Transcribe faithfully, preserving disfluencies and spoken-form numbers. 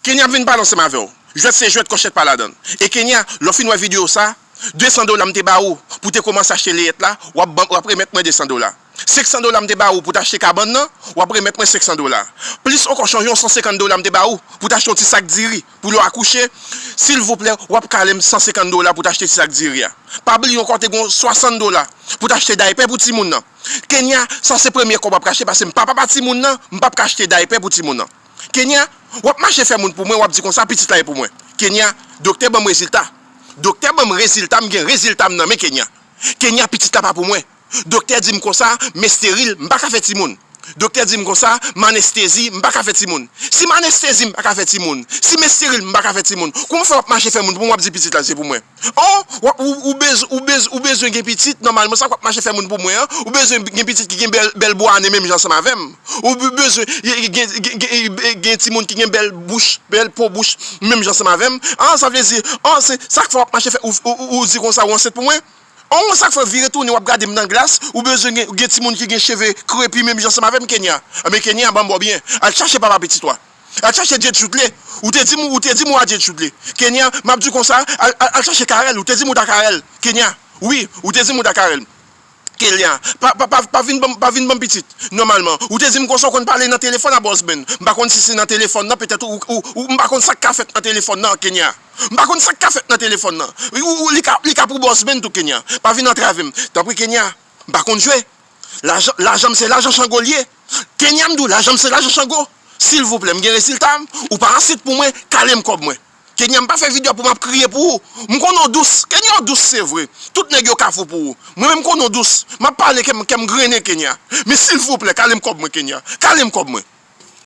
Kenya, m vin pale ansanm avè w. Jwèt se jwèt, kòchèt pa ladan l. E Kenya, lè w fin wè videyo sa, de san dola m te ba ou pou te kòmanse achte leyèt la, w ap ban, w ap remèt mwen de san dola. Senk san dola m te ba ou pou t achte kabann nan, w ap remèt mwen senk san dola. Plis ankò, chanje yon san senkant dola m te ba ou pou t achte yon ti sak diri pou lè w akouche, silvouplè, w ap kale m san senkant dola pou t achte ti sak diri a. Pa bliye ankò, te gen yon swasant dola pou t achte daypè pou timoun nan. Kenya, sa se premye kòb w ap ka achte, paske m pa papa timoun nan, m p ap ka achte daypè pou timoun nan. Kenya, w ap mache fè moun pou mwen, w ap di konsa, pitit la e pou mwen. Kenya, doktè ban m rezilta. Doktè ban m rezilta, m gen rezilta m nan men Kenya. Kenya, pitit la pa pou mwen. Doktè di m konsa, m esteril, m pa ka fè timoun. Doktè di m konsa, m anestezi, m pa ka fè timoun. Si m anestezi, m pa ka fè timoun. Si m esteril, m pa ka fè timoun. Kòman fè w ap mache fè moun pou mwen, w ap di pitit la se pou mwen? Oh, w ap, ou, ou bezwen, ou bezwen, ou bezwen gen pitit, nòmalman, sa k w ap mache fè moun pou mwen an, ou bezwen gen pitit ki gen bèl, bèl bò a nen menm jan ansanm avè m. Ou be-, bezwen gen, gen, gen, gen, gen timoun ki gen bèl bouch, bèl po bouch, menm jan ansanm avè m. An, sa vle di, an, se sa k fè w ap mache fè, ou, ou, ou, ou di konsa, ou ansent pou mwen? An, sa k fè w vire tounen, w ap gade m nan glas, ou bezwen gen, gen timoun ki gen cheve krepi menm jan ansanm avè m, Kenya? Anben, Kenya, ban m ba w byen. Al chache papa pitit ou a. Al chache Jade Choutle. Ou te di m, ou te di m ou a Jade Choutle. Kenya, m ap di w konsa, al, al, al chache Carel. Ou te di m ou ta Carel. Kenya, wi, ou te di m ou ta Carel. Kenya, pa, pa, pa, pa vin ban m, pa vin ban m pitit, nòmalman. Ou te di m konsa w konn pale nan telefòn a Boss Ben. M pa konn si se nan telefòn nan, petèt ou, ou, ou, m pa konn sa k ka fèt nan telefòn nan, Kenya. M pa konn sa k ka fèt nan telefòn nan. Ou, ou, li ka, li ka pou Boss Ben tou, Kenya. Pa vin antrave m. Tanpri, Kenya, m pa konn jwe. Lajan, lajan m se lajan Chango l ye. Kenya, m di w, lajan m se lajan Chango. Silvouplè, m gen rezilta m. Ou pa ansent pou mwen, kale m kòb mwen. Kenya, m pa fè videyo pou m ap kriye pou ou. M konnen w dous. Kenya, w dous, se vre. Tout nèg yo kafou pou ou. Mwen menm, m konnen w dous. M ap pale, kè m, kè m grennen, Kenya. Men silvouplè, kale m kòb mwen, Kenya. Kale m kòb mwen.